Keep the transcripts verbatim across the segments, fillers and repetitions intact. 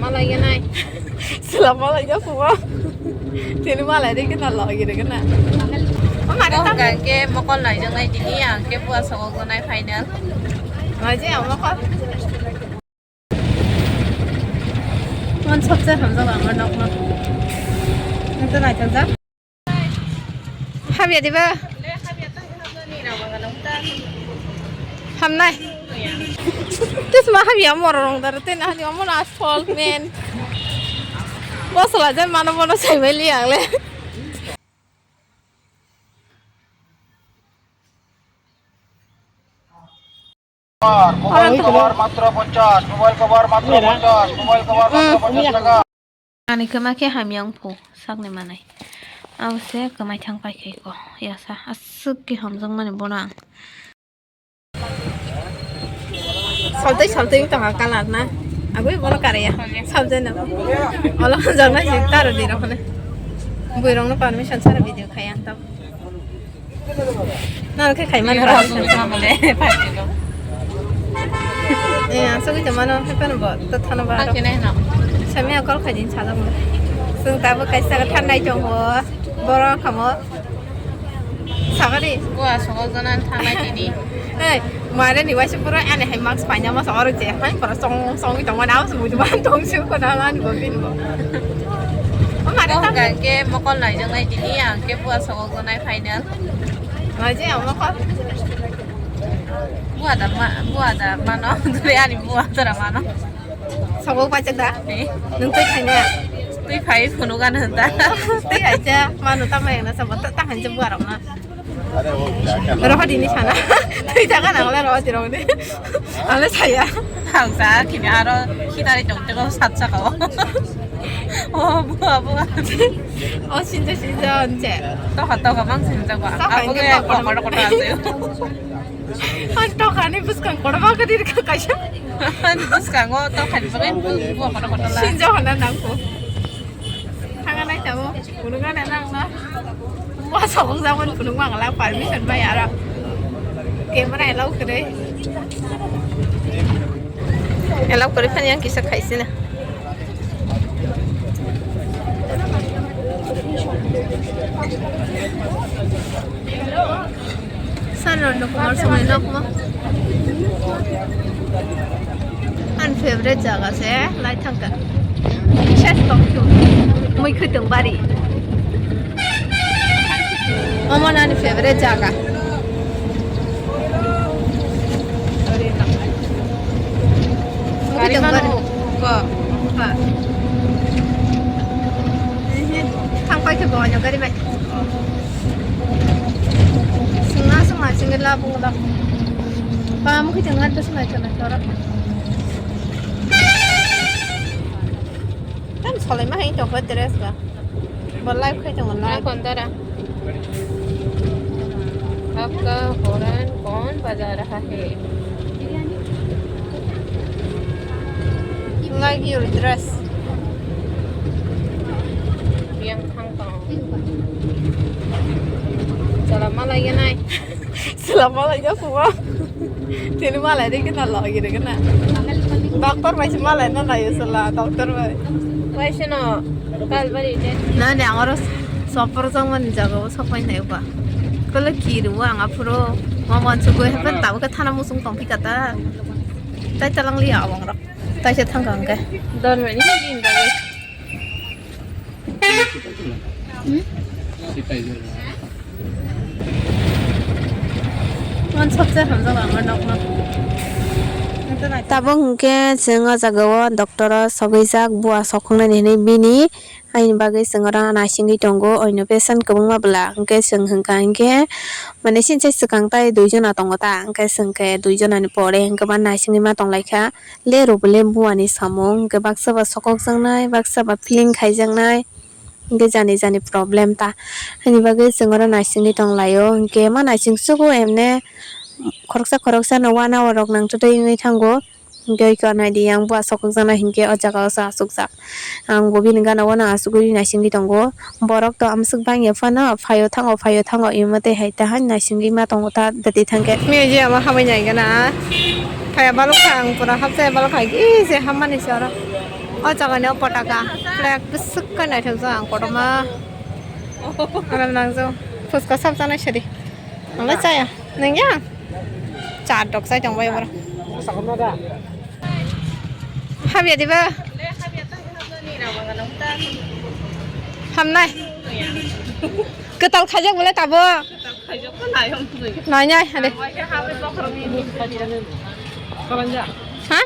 Malai ganai. Sila malai ya kuma. Tini malai de kena lo gire kena. Mama de Oh, tam. Hingke mokol naijaknai tini, ang ke bua sokok ganai final. Maji ang mokol. Mon sabse hamjak ang nok nok. Ito naijakjak. Habya diba? Hamnai. Tes ma habya mor rong dar te na habya mor asphalt men. Bosla jan mano mano sai bai li ang le. Mobile cover মাত্র পঞ্চাশ, mobile cover মাত্র পঞ্চাশ, mobile cover মাত্র পঞ্চাশ টাকা। Ani kwma khe hamya wngphu sakni manai. Abo se kwmai thang pai khe ko yasa aswk khe hamjakmani bono ang. Saltwi saltwi wng tongkha colour na. Abui bono karaya. Saljaina. Olo hamjaknai si taro di rokle. Buirokno permission sara video khaya ang tamo. Nang khe khaimani. Eh, aswk khe mano, haphano bo, to thano ba. Samya call khaijin sajak mo. Chwng tabuk kaisa thanai tongo. Borok khamo. Sagari. Bua sokok jana thanai tini. Hey, mare ni waisa pura ani hai mask paina ma sokoro je. Hai pura song song tongmani abo se buju ban tong se ko na ani bo bin bo. O mare Oh, ta. Hingke mokol naijaknai tini, ang ke bua sokok ganai final. Maji ang mokol. Bua da ma, bua da mano, dole ani bua tara mano. Sokok paijak da? Eh. Nwng twi khaina? Twi phai phunuk ano da. Twi khaija, mano tamo yang na sabo, ta, ta khainja bua rok na. Rohadi ni sana. Twi jaga na ole rohadi rok ni. Ale saya. Hang sa, kini aro khitari tong tong sat saka o. O, bua, bua. O, sinja, sinja, onche. Toka, toka, mang sinja, bua. Apa ke, apa, apa, apa, apa, apa, apa. Ang tokani bwskang kotorma kwrwi rwkha kaisa. Ani bwskango tokani bagwi bu-, buwa kotor kotor la. Sinjo hwnna nangkho. Thanga nai tamo, phunukna nangna. Buwa sokong jabon phunuk mangala permission bai aro. Camera allow kwrwi. Allow kwrwi phani ang kisa khaisina. Sir, rondo kumar songni nokmo. Ani favorite jaga se lai thangka. Ses tong chu. Mui khwtwng bari. Omo ani favorite jaga. Mui khwtwng bari. Ko. Ha. Thang pai khe bo ano gari bai. Singna singna singla bungla. Pam khe tengna to singna chana chora. Tam solai ma hai to ko dress ba. Bo live khai tongo live. Kon dara. आपका हॉर्न कौन बजा रहा है? Like your dress. Yang thang tong. Chala malai ya nai. Sila malai ya kuma. Tini malai de kena logi de kena. Doctor bai se malai na nayo sila doctor bai. Bai se no kalbari de. Na ne angoro sopor jang mani jaga o sopai nai ba. Kala kiri wa anga phuro. Mama chugoi hepen tabo ke thana musung tong phika ta. Tai talang li awang rok. Tai se thang kang ke. Don mani din ba. Tabuk hwnkhe chwng o jaga o doctor o sogwi jak bua soknani hinwi bini aini bagwi chwng oro naisingwi tongo oino patient kwbangma bwla hwnkhe chwng hwnkha hinkhe mane sini chai swkang tai dui jona tongo ta hwnkhe chwng khe dui jona ni pore hwnkhe ma naisingwi ma tonglaikha. Le rwbwle buani samung hwnkhe baksa ba sokokjaknai, baksa ba feeling khaijaknai, hwnkhe jani jani problem ta. Haini bagwi chwng oro naisingwi tonglaio, hwnkhe ma naising sugo emne khoroksa khoroksa no uanaorok nangtotwi wngwi thango. Hwnkhe oikha naidi yang bua sokokjaknai hwnkhe o jaga o se achukjak. Ang bo bini gana uanw achugwi naisingwi tongo. Borok to amswk bangya phano phaio thango, phaio thango, imo twi hai ta hai naisingwi ma tongo ta, da twi thangkhe. Mia je ama hamai nai gana. Phaiya balok kha ang pura hapjai balok kha, e je hammani se oro. O jaga ni o potaka flag bwswk khe naithok jak ang kotorma. Aram nang jak. Phuska sab chanai sadi. Ang le chaya. Nang ya? Cha dok chai tong bai bro. Habya diba? Hamnai. Kwtal khaijak bole tabo. Nai nai hade. Ha?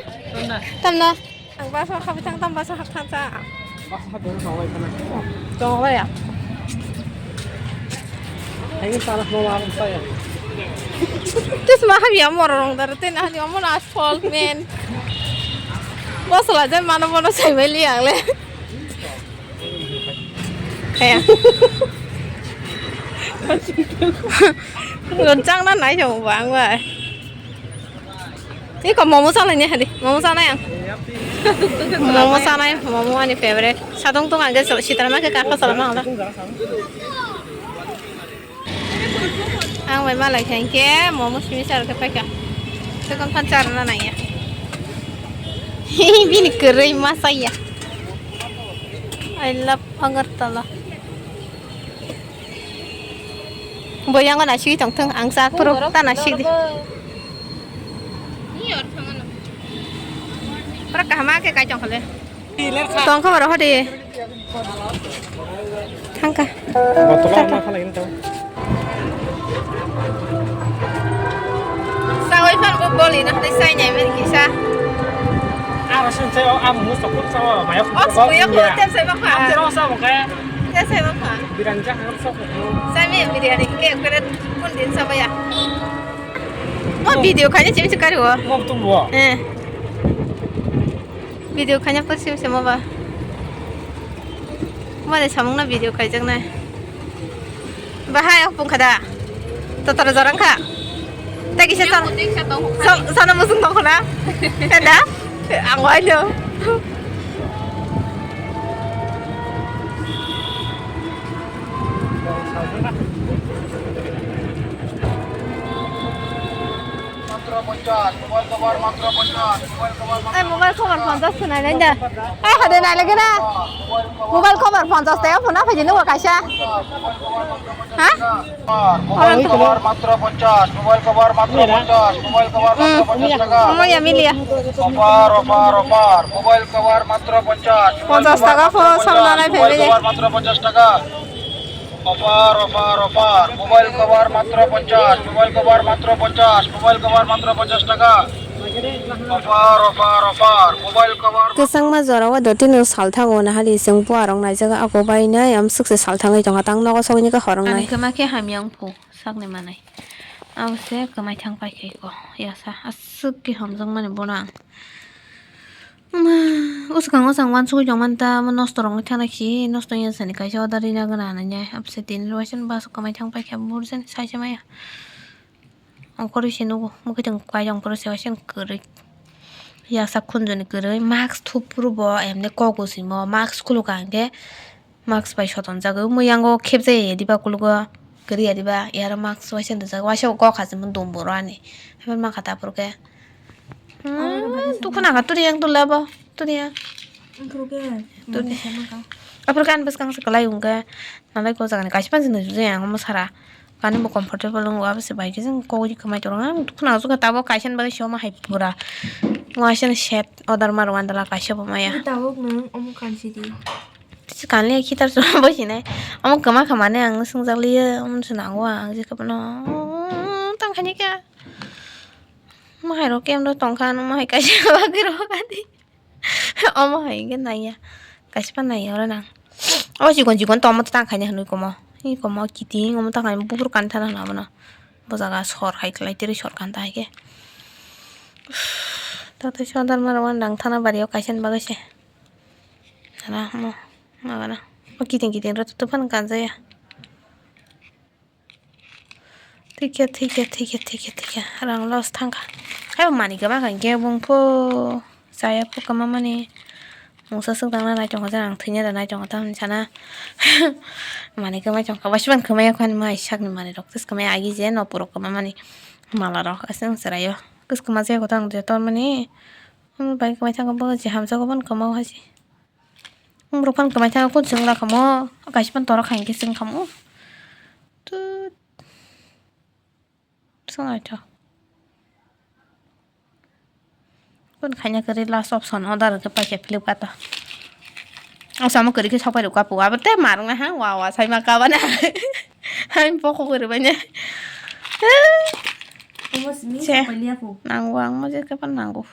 Tamno. Ang bus o khabai thang, tam bus o hap thang cha. Bus o hap thang cha, wai khana. Tong wai ya. Ang sa na mo ma sa ya. Tis ma hap ya mo rong dar te na ni mo na asphalt men. Bus la jan mano mono sai mai li ang le. Kaya. Gon chang na nai thong bang bai. Iko momo salai ni hadi. Momo salai ang. Momo salai, momo ani favorite. Sadong tong age sitara ma ke kakha salama ang da. Ang bai malai khe momo simi sar khe paikha. Sekon phan char na nai ya. Bini kwrwi ma saya. I love Agartala. Bo yango na sigi tong thung, ang sa phuru ta na sigi di. Pura kaham khe kai tong khale. Tong kha baro hodi. Thangka. Botol ma phalai ni tong. Sawi phan bo boli na hadi sai nai men kisa. Aro sin sai o am mu sok sa o mayo. O suyo ko tem sai ba kha. Am jero sa mo kaya. Tem sai ba kha. Birang jak ham sok. Sai me biryani ke kere kun din sa ba ya. Mo video khaina chim chim kari o. Mo tum bo. Eh. Video khaina pursi se mo ba. Mo de samung na video khaijak nai. Bahai, oh, pung khada. Totor jorang kha. Tei kisa san-, san-, sana musung tong khna. Tei da? Ang wai no. Ai, mobile cover ponchash khwnai nai da. Ai, hade nai lagi na. Mobile cover ponchash tei phone phai nugo kaisa. Ha? Mobile cover matro ponchash, mobile cover matro ponchash, mobile cover matro ponchash taka. Omo ya miliya. Offer, offer, offer. Mobile cover matro ponchash. Ponchash taka pho samna nai phai. Mobile cover matro ponchash taka. Offer, offer, offer. Mobile cover matro ponchash, mobile cover matro ponchash, mobile cover matro ponchash taka. Offer, offer, offer. Mobile cover. Kwchangma jorao dotino salthango nahali chwng buarok naijago ako bai nai amswkse salthangwi tongkha tang nogo sogwini khe horong nai. Ani kwma khe hamya wngkhu sakni manai. Abo se kwmai thang paikha iko yasa aswk khe hamjakmani bono ang. Wngma, o swkang o chang uansugui tongmani ta, omo nosto rok wngwi thangna khi, nosto wngya sani kaisa order rina gana hinwi, abse tini rw waisa bus o kwmai thang paikha, buru jani sai se maya. Ongkhorwi se nugo, mwkhwtwng kwbai ongkhorwi se waisa kwrwi. Yaksa khunjoni kwrwi, mask thuphuru bo, emni kok bo simo, mask khulukha hinkhe. Mask bai sotonjagwi muyango khebjaya diba kulugo kwrwi ya diba yaro mask waisa rijak waisa kok hachimung dumboro ani haibar mankha ta aphuru khe. Hmm, dukhu nangkha turiya ang tula bo turiya. Aphuru khe turiya. Aphuru khe ani bwskang se kwlai hwnkhe nalai ko jagani kaisa pansi nai sujai ang omo sara kani bo comfortable wngo abo se bai khe jang kok ri kwmai toro ang dukhu nangkha tabuk kaisa ni bagwi se omo hai pura waisa ni set order ma rwandala kaisa bo maya. Tabuk nwng omo kansi di. Tisi kanle khitar chwla bo sinai. Omo kwma kha mane ang swngjak liya, omo se nango ang je khe bono tang khaini kha. Omo hai rok camp rok tong kha, omo hai kaisa bagwi rok ani. Omo hai khe naiya. Kaisa pa naiya oro nang. O chikon chikon tongmo tang khaini hinwi komo. Ni komo kiting omo tang khaini buphuru kan thana hwnwi abono. Bo jaga sor hai khlai tiri sor kan ta hai khe. Tato sodar maro nang thana bari o kaisa ni bagwi se. Nana mo magana. O kiting kiting rw tuphano kanjaya. Thikya thikya thikya thikya thikya rang loss thangkha. Hai bo manwi kwma kha hinkhe bung pho chaya pho kwma mani mungsa swk tangna nai tongkha jani ang thwina da nai tongkha tamni sana. Manwi kwma tongkha waisa ban kwmai yakho ani mai sakni manwi rok tei kwmai agi je no puro kwma mani mala rok aswk chwraio kwchwma jaya kotor ang je tormani. Omo bai kwmai thangkha bo je hamjakgo bono kwma o hai se. Borok phano kwmai thangkhe kun chwng la khamu. Kaisa phano torok hai khe chwng khamu. Tut. Swng naithok. Kun khaina kwrwi last option order khe paikha Flipkart o. Ang samo kwrwi khe sok pai rwkha pu. Abo tei marwkna ha wa wa saima kaba na. Ang pokok kwrwi bai ne. Omo simi Che. Sok pai liya pu. Nango ang mo je khe phano nango.